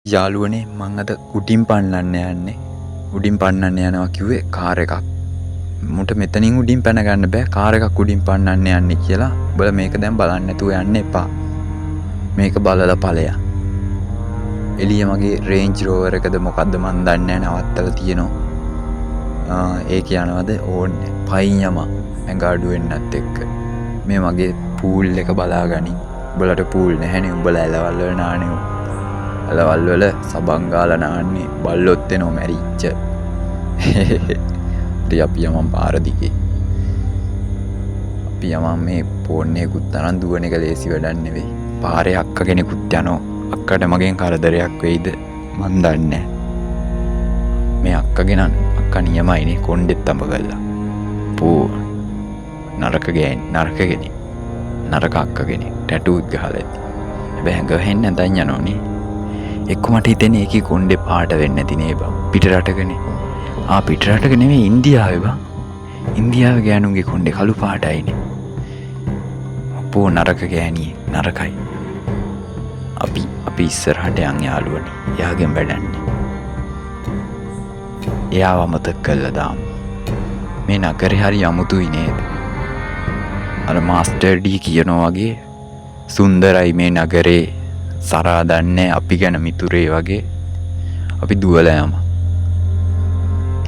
යාළුවනේ, මං අද උඩින් පන්නන්න යන්නේ. උඩින් පන්නන්න යනවා කිව්වේ කාර් එකක්. මුට මෙතනින් උඩින් පැන ගන්න බෑ, කාර් එකක් උඩින් පන්නන්න යන්නේ කියලා. උඹලා මේක දැන් බලන්න නැතුව යන්න එපා. මේක බලලා ඵලයන්. එළිය මගේ රේන්ජ් රෝවර් එකද මොකද්ද මන් දන්නේ නෑ, නවත්තලා තියෙනවා. ඒක යනවද ඕන්නේ. පයින් යමා ඇඟ අඩු වෙන්නත් එක්ක. මේ මගේ පූල් එක බලාගනින්. උඹලට පූල් නැහැනේ, උඹලා ඇලවල් වල නානේ. ඇලවල් වල සබන් ගාලා නාන්නේ, බල්ලොත් එනවා මැරිච්ච. ඉතින් අපි යමන් පාර දිගේ. අපි යමන්. මේ ෆෝන් එකකුත් අරන් දුවන එක ලේසි වැඩක් නෙවෙයි. පාරේ අක්ක කෙනෙකුත් යනවා. අක්කට මගෙන් කරදරයක් වෙයිද මන් දන්නේ. මේ අක්කගේ නම් අක්කා නියමයිනේ, කොණ්ඩෙත් අඹ කරලා. පෝ නරක ගෑණි, නරක කෙනෙක්. නරක අක්ක කෙනෙක්. ටැටූත් ගහලා ඇති. හැබැයි ඇඟ වෙන්නේ නැතන් යනෝනේ. එක්ක මට හිතෙන්නේ ඒකේ කොණ්ඩේ පාට වෙන්නේ නැති නේ බං. පිට රටකනේ. ආ, පිට රටක නෙමෙයි, ඉන්දියාවේ බං. ඉන්දියාවේ ගෑනුන්ගේ කොණ්ඩේ කළු පාටයිනේ. අපෝ නරක ගෑණියෙක්, නරකයි. අපි අපි ඉස්සරහට යන් යාළුවනේ. එයාගෙන් වැඩන්නේ. එයාව අමතක කරලා දාමු. මේ නගරේ හරි අමුතුයි නේද? අර මාස්ටර් ඩී කියනවා වගේ සුන්දරයි මේ නගරේ, සරා දන්නේ අපි ගැන මිතුරේ වගේ. අපි දුවලා යමු.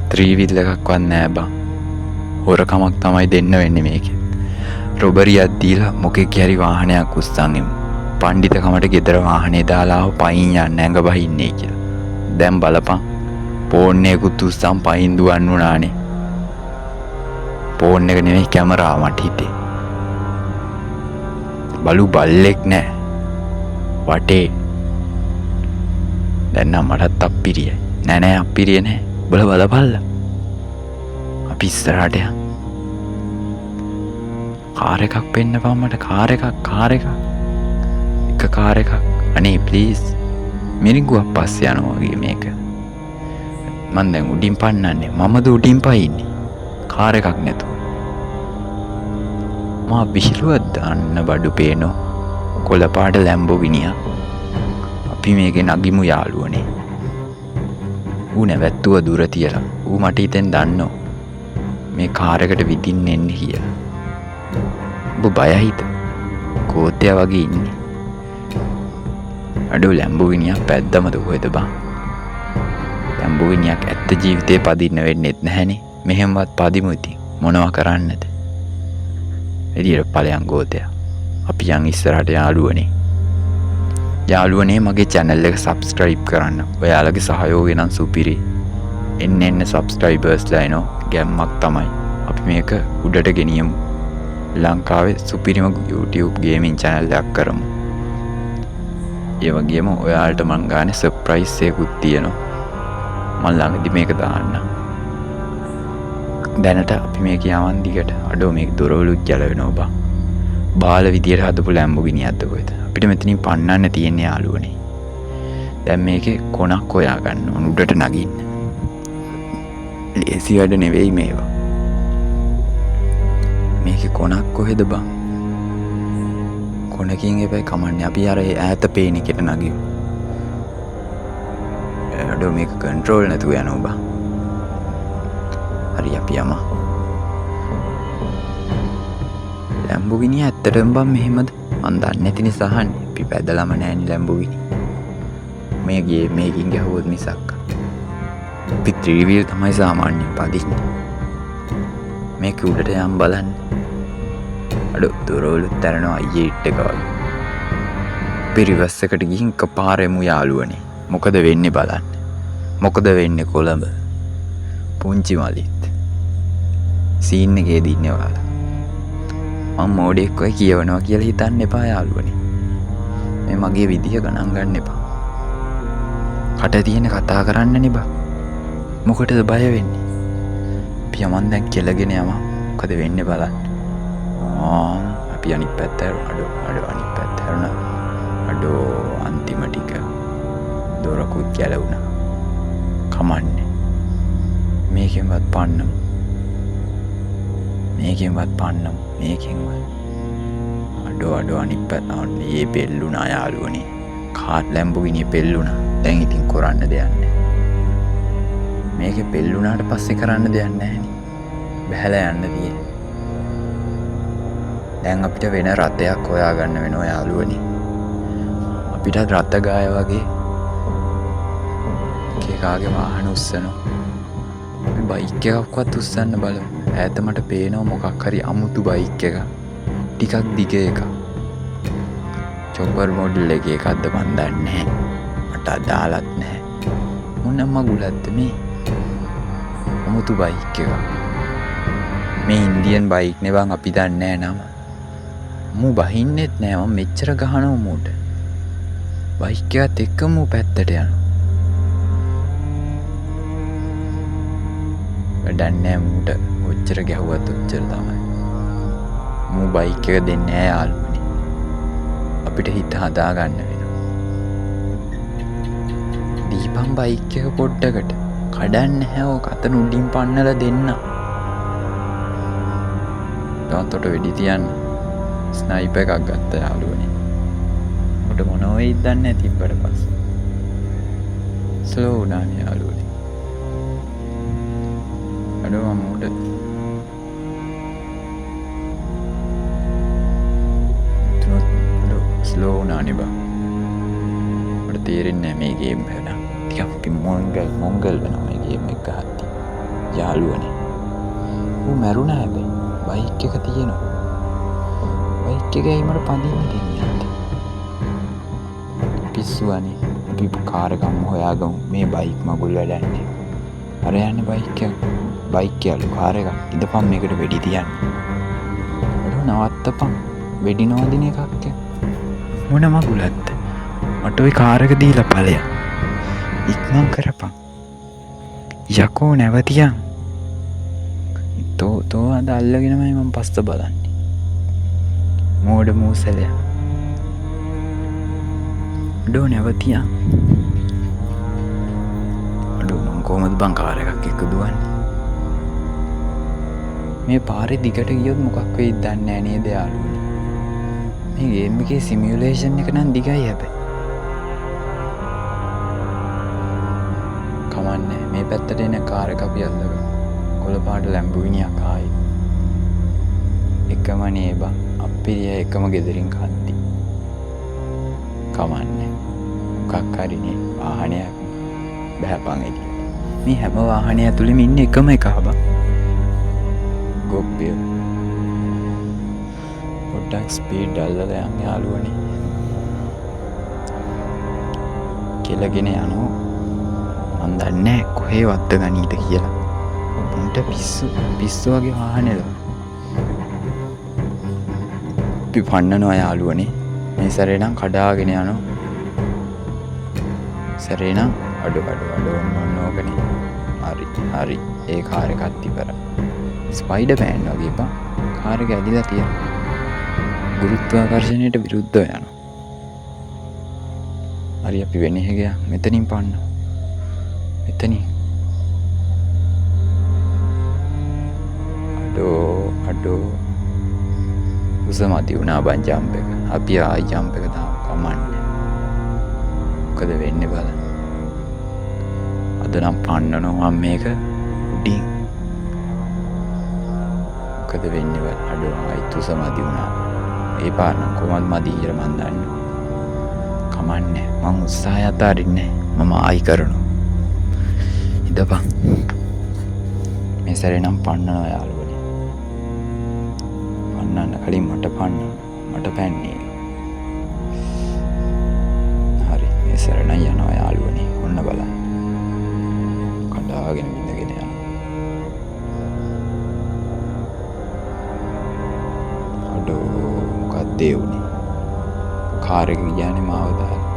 ත්‍රීවිල් එකක්වත් නෑ බං. හොරකමක් තමයි දෙන්න වෙන්නේ මේකෙන්. රොබරියක් දීලා මොකෙක් හරි වාහනයක් උස්සන් එමු. පණ්ඩිතකමට ගෙදර වාහනේ දාලා ආව පයින් යන්න ඇඟ බහින්නේ කියලා. දැන් බලපන්, ෆෝන් එකකුත් උස්සන් පයින් දුවන්න උනානේ. ෆෝන් එක නෙවෙයි, කැමරාව මට හිතේ. බලු බල්ලෙක් නෑ වටේ. දැන් නම් මටත් අප්පිරියයි. නෑ නෑ, අප්පිරිය නෑ. උඹලා බලපල්ලා. අපි ඉස්සරහට යන්. කාර් එකක් පෙන්නපන් මට, කාර් එකක්, කාර් එකක්. එක කාර් එකක්. අනේ ප්ලීස්. මිරිඟුවක් පස්සේ යනවා වගේ මේක. මං දැන් උඩින් පන්නන්නේ. මමද උඩින් පයින්නේ? කාර් එකක් නැතුව. මා විහිළුවක් දාන්න බඩු පේනවා. කොළ පාට ලැම්බෝගිනියක්. අපි මේකේ නගිමු යාළුවනේ. ඌ නැවැත්තුව දුර තියලා. ඌ මට හිතෙන් දන්නෝ මේ කාර් එකට විදින්න එන්නේ කියලා. උඹ බයයිද? කෝතයා වගේ ඉන්නේ. අඩෝ, ලැම්බෝගිනියක් පැද්දමද කොහෙද බං? ලැම්බෝගිනියක් ඇත්ත ජීවිතේ පදින්න වෙන්නෙත් නැහැනේ. මෙහෙමවත් පදිමු ඉතින්. මොනවා කරන්නද? එළියට ඵලයන් ගෝතයා. අපි යන් ඉස්සරහට යාළුවනේ. යාළුවනේ, මගේ චැනල් එක සබ්ස්ක්‍රයිබ් කරන්න. ඔයාලගේ සහයෝගය නම් සුපිරි. එන්න එන්න සබ්ස්ක්‍රයිබර්ස්ලා එනවා. ගැම්මක් තමයි. අපි මේක උඩට ගෙනියමු. ලංකාවේ සුපිරිම YouTube gaming channel එකක් කරමු. ඒ වගේම ඔයාලට මං ගානේ සර්ප්‍රයිස් එකකුත් තියෙනවා. මං ළඟදි මේක දාන්නම්. දැනට අපි මේක යවන් දිගට. අඩෝ, මේක දොරවලුත් ගැලවෙනවා බං. බාල විදියට හදපු ලැම්බෝගිනියක්ද කොහෙද? අපිට මෙතනින් පන්නන්න තියෙන්නේ යාළුවනේ. දැන් මේකේ කොනක් හොයා ගන්න ඕන උඩට නගින්න. ලේසි වැඩ නෙවෙයි මේවා. මේකේ කොනක් කොහෙද බං? කොනකින් එපයි කමන්නේ, අපි අර ඒ ඈත පේන එකට නගිමු. අඩෝ, මේක කන්ට්‍රෝල් නැතුව යනවා බං. හරි, අපි යමු. ලැම්බෝගිනිය ඇත්තටම බං මෙහෙමද? මං දන්නේ නැති නිසා අහන්නේ. අපි පැදලම නෑනේ ලැම්බෝගිනි. මේ ගියේ මේකින් ගැහුවොත් මිසක්. අපි ත්‍රිවිල් තමයි සාමාන්‍යයෙන් පදින්නේ. මේක උඩට යම් බලන්න. අඩෝ, දොරවලුත් ඇරෙනවා අයියේ ඉට් එක වගේ. අපි රිවර්ස් එකට ගිහින් එකපාර එමු යාළුවනේ. මොකද වෙන්නේ බලන්න. මොකද වෙන්නේ කොළඹ? පුංචි මලිත්. සීන් එකේදී ඉන්නේ ඔයාලා. මං මෝඩයෙක් ඔය කියවනවා කියලා හිතන්න එපා යාළුවනේ. මේ මගේ විදිය ගණන් ගන්න එපා. කට තියෙන කතා කරන්නනේ බං. මොකටද බය වෙන්නේ? අපි යමන් දැන් කෙලගෙන යමන්. මොකද වෙන්නේ බලන්න. ආ, අපි අනිත් පැත්ත හැරුණා. අඩෝ අඩෝ, අනිත් පැත්ත හැරුණා. අඩෝ, අන්තිම ටික දොරකුත් ගැලවුණා. කමන්නේ. මේකෙන්වත් පන්නමු. මේකෙන්වත් පන්නමු. මේකෙන්වත්. අඩෝ අඩෝ, අනිත් පැත්ත. අන්න ඒ පෙල්ලුණා යාළුවනේ. කාර් ලැම්බෝගිනිය පෙල්ලුණා. දැන් ඉතින් කරන්න දෙයක් නැහැ. මේකේ පෙල්ලුණාට පස්සේ කරන්න දෙයක් නැහැනේ. බැහැලා යන්න තියෙන්නේ. දැන් අපිට වෙන රථයක් හොයාගන්න වෙනවා යාළුවනේ. අපිටත් රථ ගාය වගේ එක එකාගේ වාහන උස්සනවා. අපි බයික් එකක්වත් උස්සන්න බලමු. ඈත මට පේනවා මොකක් හරි අමුතු බයික් එකක්. ටිකක් දිග එකක්. චොපර් මොඩල් එකේ එකක්ද මන් දන්නේ නැහැ. මට අදාළත් නැහැ. මොන මගුලක්ද මේ? අමුතු බයික් එකක්. මේ ඉන්දියන් බයික් නේ බං, අපි දන්නේ නෑ නම. මූ බහින්නෙත් නෑ, මං මෙච්චර ගහනවා මූට. බයික් එකත් එක්ක මූ පැත්තට යනවා. වැඩක් නෑ මූට, ඔච්චර ගැහුවත් ඔච්චර තමයි. මූ බයික් එක දෙන්නේ නෑ යාළුවනේ. අපිට හිත හදාගන්න වෙනවා. දීපන් බයික් එක පොඩ්ඩකට. කඩන්න නැහැ ඕක, අතන උඩින් පන්නලා දෙන්න. තවත් ඔට වෙඩි තියන්න. ස්නයිපර් එකක් ගත්ත යාළුවනේ. ඔට මොන වෙයිද දන්නේ නැහැ තිබ්බට පස්සේ. ස්ලෝ වුණානේ යාළුවනේ. අඩෝ මම උඩ. තුනත් අඩෝ ස්ලෝ වුණානේ බං. මට තේරෙන්නේ නැහැ මේ ගේම් එක නම්. ටිකක් අපි මොංගල් වෙනවා මේ ගේම් එක ගහද්දි. යාළුවනේ. ඌ මැරුණා හැබැයි. බයික් එක තියෙනවා. බයික් එක ඇයි මට පඳින්න දෙන්නේ නැත්තේ? පිස්සු අනේ. අපි කාර් එකක්ම හොයාගමු. මේ බයික් මගුල් වැඩක් නෑ. අර යන්නේ බයික් එක. බයික් යාළු කාර් එකක්. ඉඳපන් මේකට වෙඩි තියන්න. අඩෝ නවත්තපන්. වෙඩි නොවදින එකක් ඈ. මොන මගුලක්ද? මට ওই කාර් එක දීලා ඵලයන්. ඉක්මන් කරපන්. යකෝ නැවතියන්. තෝ අද අල්ලගෙනමයි මං පස්ස බලන්නේ. මෝඩ මූසලයා. අඩෝ නැවතියන්. අඩෝ මං කොහොමද බං කාර් එකක් එක්ක දුවන්නේ? මේ පාරේ දිගට ගියොත් මොකක් වෙයිද දන්නේ නෑ නේද යාළුවනේ? මේ ගේම් එකේ සිමියුලේෂන් එක නම් දිගයි හැබැයි. කමන්නේ මේ පැත්තට එන කාර් එක අපි අල්ලගමු. කොළ පාට ලැම්බෝගිනියක් ආයි. එකම නේ බං. අපිරිය එකම ගෙදරින් කද්දි. කමන්නේ. මොකක් හරි නේ වාහනයක් බහැපන් එළියට. මේ හැම වාහනය ඇතුළෙම ඉන්නේ එකම එකා බං. ගොප්පියෝ. පොඩ්ඩක් ස්පීඩ් අල්ලලා යන් යාළුවනේ. කෙලගෙන යනවා. මං දන්නේ නෑ කොහේ වත්ත ගනීද කියලා. උන්ට පිස්සු වගේ වාහන එළවන. අපි පන්නනවා යාළුවනේ. මේ සැරේ නම් කඩාගෙන යනවා. සැරේ නම් අඩෝ අඩෝ අඩෝ ඔන්න ඔන්න ඕකනේ. හරි හරි ඒ කාර් එකත් ඉවරයි. ස්පයිඩර් මෑන් වගේ බං. කාර් එක ඇලිලා තියෙනවා. ගුරුත්වාකර්ෂණයට විරුද්ධව යනවා. හරි අපි වෙන එහෙ ගියා. මෙතනින් පන්නවා. මෙතනින්. අඩෝ අඩෝ උස මදි වුණා බං ජම්ප් එක. අපි ආයි ජම්ප් එක දාමු. කමන්නේ. මොකද වෙන්නේ බලන්න. අද නම් පන්නනවා මම මේක උඩින්. මොකද වෙන්නේ බලන්න. අඩෝ ආයිත් උස මදි වුණා. ඒ පාර නම් කොහොමද මදි කියලා මං දන්නවා. කමන්නේ. මං උත්සාහය අතාරින්නේ නෑ. මම ආයි කරනවා. ඉඳපන්. මේ සැරේ නම් පන්නනවා යාළුවනේ. පන්නන්න කලින් මට පන්නන්න. මට පැන්නේ. හරි මේ සැරේ නම් යනවා යාළුවනේ. ඔන්න බලන්න. කඩාගෙන බිඳගෙන යනවා. අඩෝ මොකක්ද ඒ වුනේ? කාර් එක ගියානේ මාව දාලා.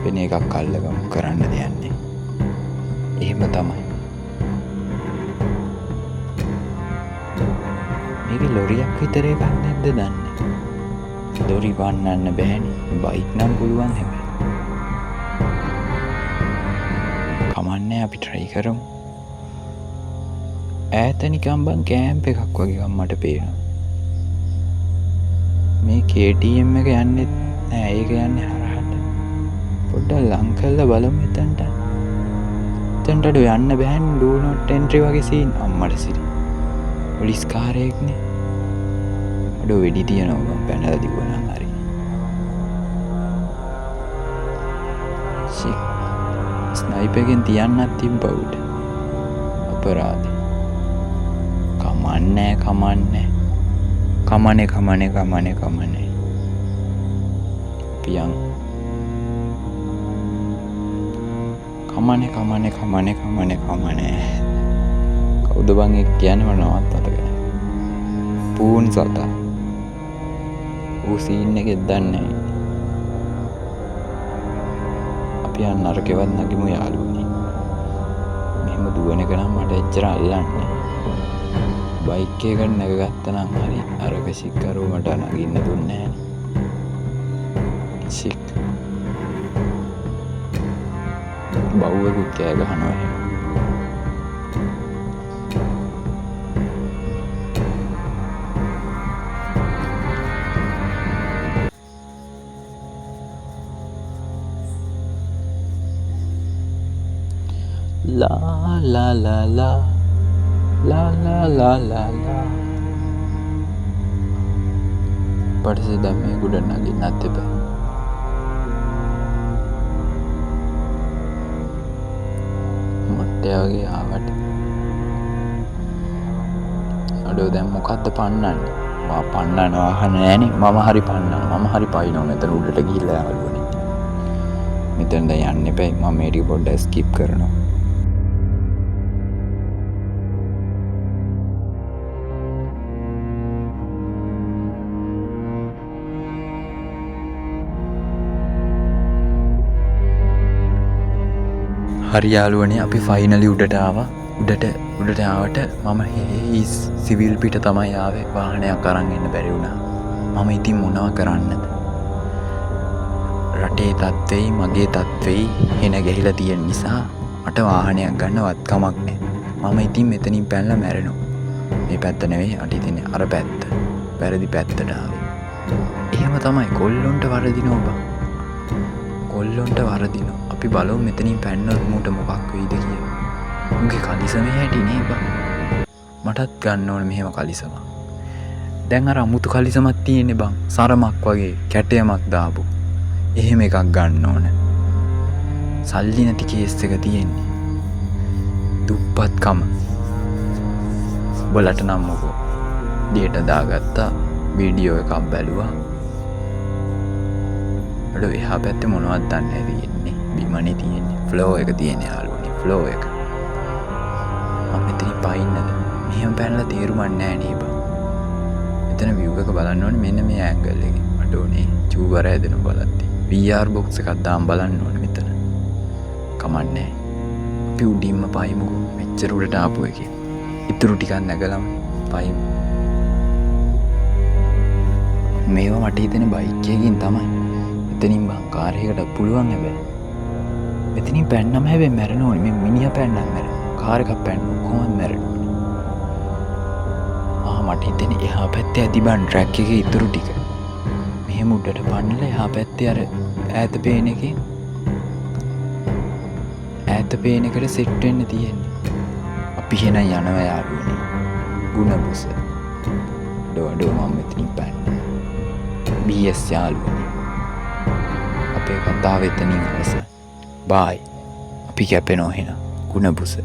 වෙන එකක් අල්ලගමු. කරන්න දෙයක් නෑ. එහෙම තමයි. මේකේ ලොරියක් විතර එකක් නැද්ද දන්නේ නෑ. ලොරි පන්නන්න බෑනේ. බයික් නම් පුළුවන් හැබැයි. කමන්නේ අපි ට්‍රයි කරමු. ඈත නිකන් බං කෑම්ප් එකක් වගේ එකක් මට පේනවා. මේ KTM එක යන්නේ නෑ ඒක යන්නේ හරහට. පොඩ්ඩක් ලං කරලා බලමු එතනට. එතනට අඩෝ යන්න බෑනේ, do not entry වගේ සීන්. අම්මට සිරි. පොලිස් කාරයෙක්නේ. අඩෝ වෙඩි තියනවා බං, පැනලා දිව්වා නම් හරි. ෂික්. ස්නයිපර් එකෙන් තියන්නත් තිබ්බා ඌට. අපරාධේ. කමන්නේ කමන්නේ. කමනේ කමනේ කමනේ කමනේ. අපි යන්. කමනේ කමනේ කමනේ කමනේ කමනේ. කවුද බං ඒ කියන්නේ මට නමත් මතක නෑ. පූන් සතා. ඌ සීන් එකෙත් දන්නේ නෑ. අපි යන් නරකෙවත් නගිමු යාළුවනේ. මෙහෙම දුවන එක නම් මට එච්චර අල්ලන්නේ නෑ. බයික් එකකට නැගගත්තා නම් හරි. අරක ශික්කරෝ මට නගින්න දුන්නේ නෑනේ. ශික්. බව්වෙකුත් කෑ ගහනවා එහෙම. ලා ලා ලා ලා ලා ලා ලා ලා ලා. පටසේ දැන් මේ ගුඩ නගින්නත් එපා. මොට්ටේ වගේ ආවට. අඩෝ දැන් මොකද්ද පන්නන්නේ? මා පන්නන වාහන නෑනේ. මම හරි පන්නනවා. මම හරි පයින්නවා මෙතන උඩට ගිහිල්ලා යාළුවනේ. මෙතන දැන් යන්න එපා. මම මේ ටික පොඩ්ඩක් ස්කිප් කරනවා. හරි යාළුවනේ, අපි ෆයිනලි උඩට ආවා. උඩට ආවට මම හේස් සිවිල් පිට තමයි ආවේ. වාහනයක් අරන් එන්න බැරි වුණා. මම ඉතින් මොනවා කරන්නද? රටේ තත්ත්වෙයි මගේ තත්ත්වෙයි හෙන ගැහිලා තියෙන නිසා මට වාහනයක් ගන්න වත්කමක් නෑ. මම ඉතින් මෙතනින් පැනලා මැරෙනවා. මේ පැත්ත නෙවෙයි, අට ඉතින් අර පැත්ත. වැරදි පැත්තට ආවේ. එහෙම තමයි කොල්ලොන්ට වරදිනෝ බං. කොල්ලොන්ට වරදිනෝ. අපි බලමු මෙතනින් පැන්නොත් මූට මොකක් වෙයිද කියලා. උගේ කලිසමේ හැටි නේ බං. මටත් ගන්න ඕන මෙහෙම කලිසමක්. දැන් අර අමුතු කලිසමක් තියෙන්නේ බං. සරමක් වගේ කැටයමක් දාපු. එහෙම එකක් ගන්න ඕන. සල්ලි නැති කේස් එක තියෙන්නේ. දුප්පත්කම. උඹලට නම් මොකෝ. ඩේටා දාගත්තා. වීඩියෝ එකක් බැලුවා. අඩෝ එහා පැත්තේ මොනවද දන්නේ නැහැ තියෙන්නේ. බිමනේ තියෙන්නේ. ෆ්ලෝ එක තියෙන්නේ යාළුවනේ. ෆ්ලෝ එක. මම මෙතනින් පයින්නද? මෙහෙම පැනලා තේරුමක් නැහැ නේ බං. මෙතන විව් එක බලන්න ඕනේ මෙන්න මේ ඇන්ගල් එකෙන්. අඩෝ නේ චූබර ඇදෙන බලද්දි. VR box එකක් දාන් බලන්න ඕනේ මෙතන. කමක් නැහැ. අපි උඩින්ම පයිමුකෝ. මෙච්චර උඩට ආපු එකේ. ඉතුරු ටිකක් නැගලම පයිමු. මේවා මට හිතෙන බයික් එකකින් තමයි. එතනින් බං කාර් එකකට පුළුවන් හැබැයි. මෙතනින් පැන්නම හැබැයි මැරෙන්න ඕනේ. මේ මිනිහා පැන්නම මැරෙනවා. කාර් එකක් පැන්නොත් කොහොමද මැරෙන්න ඕනේ? මට හිතෙන්නේ එහා පැත්තේ ඇති බං ට්‍රැක් එකේ ඉතුරු ටික. මෙහෙම උඩට පන්නලා එහා පැත්තේ අර ඈත පේන එකේ ඈත පේන එකට සෙට් වෙන්න තියෙන්නේ. අපි එහෙනම් යනවා යාළුවනේ. ගුණබුස. අඩෝ අඩෝ මම මෙතනින් පැන්නා. BS යාළුවනේ. අපේ කතාව එතනින් අවසන්. බායි. අපි කැපෙනවා එහෙනම්. ගුණබුස.